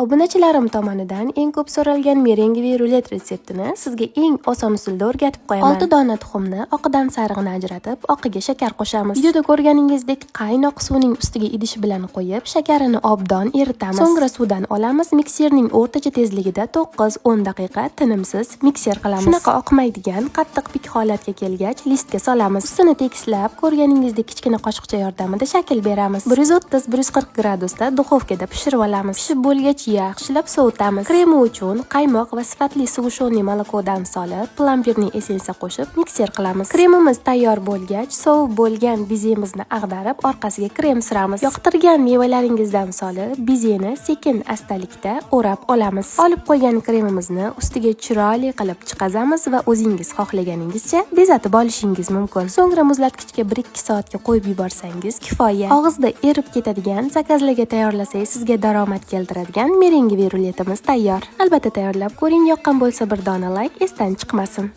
Obunachilarim tomonidan eng ko'p so'ralgan merengiviy rulet retseptini sizga eng oson usulda o'rgatib qo'yaman. 6 dona tuxumni oqidan sarig'ini ajratib, oqiga shakar qo'shamiz. Videoda ko'rganingizdek, qaynoq suvning ustiga idish bilan qo'yib, shakarini obdon eritamiz. So'ngra suvdan olamiz, mikserning o'rtacha tezligida 9-10 daqiqa tinimsiz mikser qilamiz. Shunaqa oqmaydigan qattiq pik holatga kelgach, listga solamiz. Ustini tekislab, ko'rganingizdek kichkina qoshiqcha yordamida shakl beramiz. 130-140 gradusda duxovkada pishirib olamiz. Pishib bo'lgach, yaxshilab sovutamiz. Kremi uchun qaymoq va sifatli сгущённый молоко dan solib, пломбирный essensiya qo'shib mikser qilamiz. Kremimiz tayyor bo'lgach, sovib bo'lgan bezemizni ag'darib, orqasiga krem suramiz. Yoqtirgan mevalaringizdan solib, bezeni sekin astalikda o'rab olamiz. Olib qo'ygan kremimizni ustiga chiroyli qilib chiqazamiz va o'zingiz xohlaganingizcha bezatib olishingiz mumkin. So'ngra muzlatgichga 1-2 soatga qo'yib yuborsangiz kifoya. Og'izda erib ketadigan, zakazlarga tayyorlasangiz sizga daromad keltiradigan merengiviy ruletimiz tayyor. Albatta tayyorlab ko'ring, yoqqan bo'lsa bir dona layk esdan chiqmasin.